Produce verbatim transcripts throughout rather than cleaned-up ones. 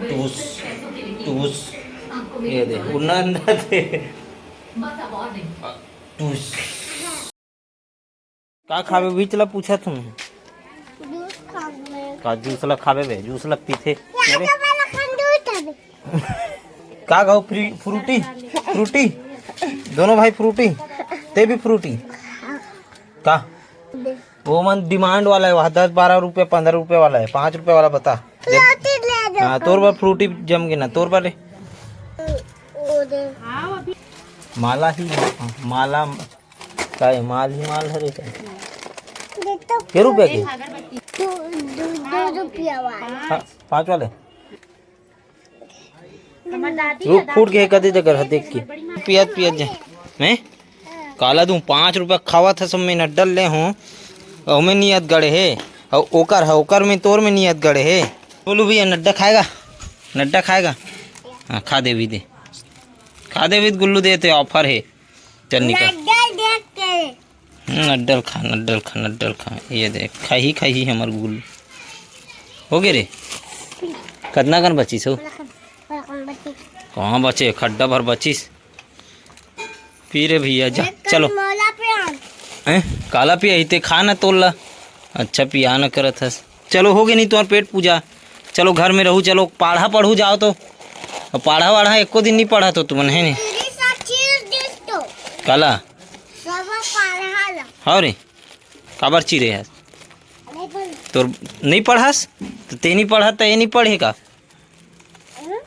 टूस, टूस। ये दे, उन्ना अंदर दे। टूस। का खाबे, बीच ला पूछत हूँ। जूस खाबे। का जूस ला खाबे बे? जूस ला पीथे। या अरे। तो वाला खंडू उठाबे। का खाओ, फ्री-, फ्रूटी? फ्रूटी? दोनों भाई फ्रूटी? ते भी फ्रूटी? का? वो मन डिमांड वाला है, वहाँ दस बारह रुपये, पन्द्रह रुपये वाला है, पाँच रुपये वाला बता। फ्रूटी ले दो। हाँ, तोर बर फ्रूटी जम गे ना, तोर बर ले। वो दे। माला ही, माला, का है? माल ही माल हरे का? ये तो के रुपया के? दो, दो, दो रुपया वाला। हाँ, पाँच वाले? रुक, फूट के कदे जगह ह, देख के। पियत, पियत जा। मैं काला दूं, पाँच रुपया खावत ह, सब में नड्डल ले हूँ। ओमे नियत गड़े हे। अउ ओकर ह, ओकर में, तोर में नियत गड़े हे। बोलू भैया, नड्डा खाएगा? नड्डा खाएगा? हाँ, खा देवी दे। खा देवी त गुल्लू देते, ऑफर है। चल निकल। नड्डल देख के। हम्म, नड्डल खा, नड्डल खा, नड्डल खा। ये देख, खाही, खाही हमर गुल। हो गे रे? कतना कन बचिस हो? कहाँ बचे? खड्डा भर बचिस। पी रे भैया, जा, एक कन चलो। मोला पिया। हैं? काला पिया ही ते, खा ना तोल ला। अच्छा पिया ना करत हस। चलो, हो गे नहीं तुम्हार पेट पूजा। चलो, घर में रहू, चलो, पाढ़ा पढ़ू जाओ तो। अब पाढ़ा वाढ़ा एको दिन नहीं पढ़ा तो तुमन, है नहीं? तेरी साक्षी दिस तो। काला? सब पाढ़ा ला। हाँ रे, काबर चिरे है? नहीं पढ़। तोर नहीं पढ़स? तो ते नहीं पढ़ा, तो ये नहीं पढ़े का? हम्म?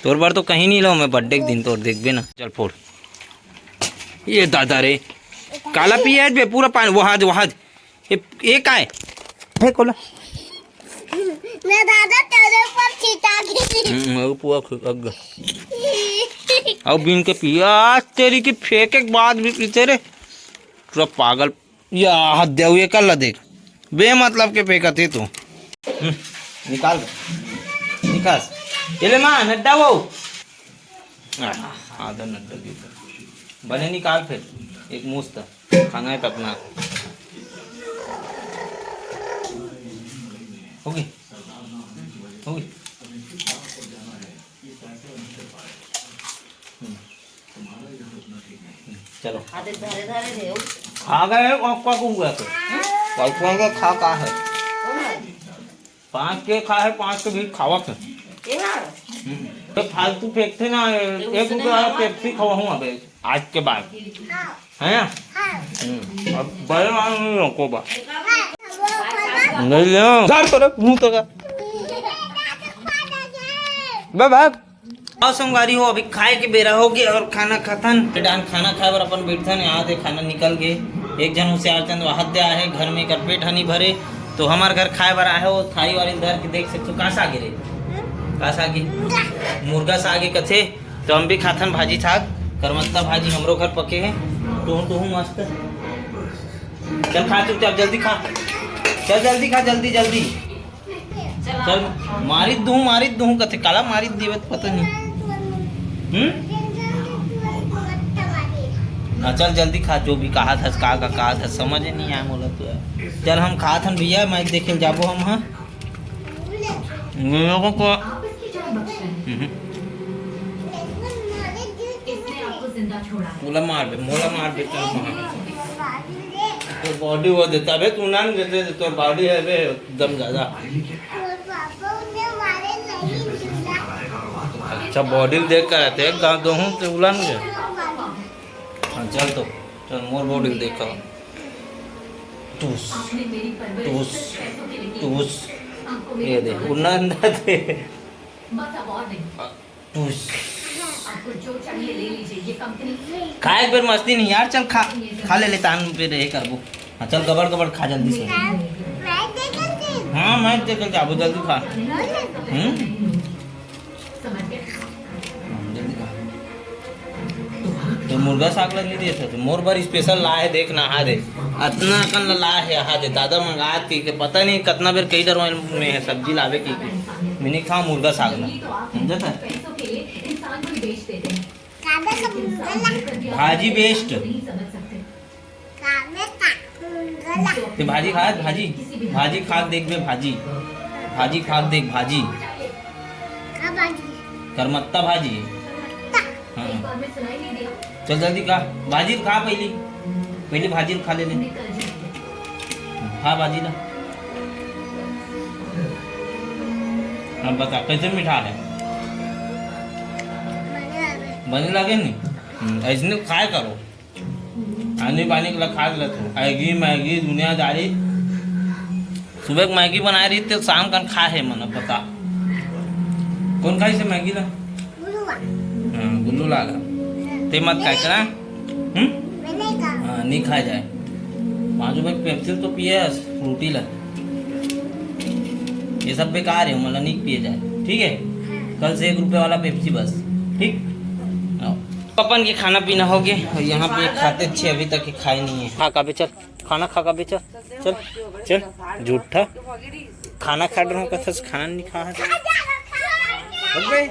तोर बर तो कहीं नहीं लो, मैं बर्थडे के दिन तोर देखबे ना। चल फोड़। ये दादा रे, काला पियाज बे, पूरा पानी, वो हाथ, वो हाथ। ये, ये का है? फेंक ओला। मैं दादा तेरे ऊपर छिटा के हम्म, वो पूरा खु-, अग। अब बीन के पियाज तेरी की फेंके के बाद भी पीते रे। पूरा पागल। या हाथ दे, ये कर ला देख। बेमतलब के फेंकत है तू। हम्म, निकाल। निकाल। ये ले माँ, नड्डा वो। आह, आधा नड्डा दे। बने निकाल फिर। एक मुस्त। खाना है तो अपना। हो गई? हो गई? हम्म। चलो। आधे धरे धरे दे। खा गए, और क्या कहूँगा तो? और कौन का खा का है? पाँच के खा है, पाँच के भी खावत है। हम्म। तो फालतू फेंकते ना, एक रुपया वाला पेप्सी खवाऊँ अबे, आज के बाद। है ना? हम्म। अब बड़े वाला नहीं रोको बा। नहीं ले। झाड़ तो रे, मुंह तो का। बे भाग। आओ संगवारी हो, अभी खाए के बेरा हो गया और खाना खाथन। डान खाना खाए बर अपन बैठथन। यहाँ दे खाना निकल गए। एक जन होशियार चंद वहां दे आए, घर में कर पेट हनी भरे, तो हमार घर खाए बर आए हो। थाली वाली धर के देख सकते हो, का साग रे? का साग? मुर्गा साग कथे। तो हम भी खाथन भाजी साग, करमत्ता भाजी हमरो घर पके है। टुहू टुहू मस्त। चल खा चुपचाप, जल्दी खा। चल जल्दी खा, जल्दी जल्दी। चल, मारित दूँ, मारित दूँ कथे, काला मारित देवे त पता नहीं। हम्म? हाँ, चल जल्दी खा, जो भी कहा था, का, का, कहा था, समझ नहीं आया मोला तो यार। चल, हम खात हन भैया, मैच देखे ल जाबो हम, हाँ। मेरे को को हम्म। मोला मार बे, मोला मार बे, चल मार। तो बॉडी वो देता बे, तू ना देते, तो बॉडी है बे, एकदम ज्यादा। अच्छा, बॉडी देख कर आते हैं, गाँव दोहूँ ते उलान गए। हाँ, चल तो, चल, मोर बॉडी देखा। टूस, टूस, टूस। ये दे, उन्ना अंदर दे। टूस। खाए एक बेर मस्ती नहीं यार, चल खा, खा ले, ले तान पे रहे करबो। हाँ, चल गबड़ गबड़ खा जल्दी से। हाँ, मैच देख के आबो, जल्दी खा। हम्म? हाँ, जल्दी खा। तो मुर्गा साग ला नहीं देत हे, तो मोर बर स्पेशल ला हे, देख ना, हा दे। अतना अकन ला, ला हे, हा दे। दादा मंगात के, के पता नहीं कतना बेर कई डरवा में है सब्जी लावे की, की। मैंने खा मुर्गा साग ला। समझत हे? भाजी बेस्ट। ते भाजी खा, भाजी, भाजी खा देख बे, भाजी, भाजी खा देख, भाजी। करमत्ता भाजी। हाँ। चल जल्दी खा, भाजी खा पहली, पहली भाजी खा ले ले। खा भाजी ला। अब बता कैसे मिठा है? बने लागे नहीं? हम्म, ऐसने खाए करो। आनी बानी के ला खा लेत हो। मैगी, मैगी, दुनियादारी। सुबह के मैगी बनाए रही, ते शाम कन खा है मन, अब बता। कौन खाई से मैगी ला? हाँ, गुल्लू ला ला। ते मत खाए करा। हम्म? हाँ, नहीं खाए जाए। पाँच रुपए की पेप्सी तो पिए, फ्रूटी ला। ये सब बेकार है, मतलब नहीं पिए जाए, ठीक है? कल से एक रुपए वाला पेप्सी बस, ठीक? आओ। अपन के खाना पीना हो गए और यहाँ पे खाते अच्छे अभी तक खाए नहीं है। खा का बे चल, खाना खा का बे चल, चल, चल, झूठा खाना खा रहा हूँ, कथा से खाना नहीं खा है। हो गए?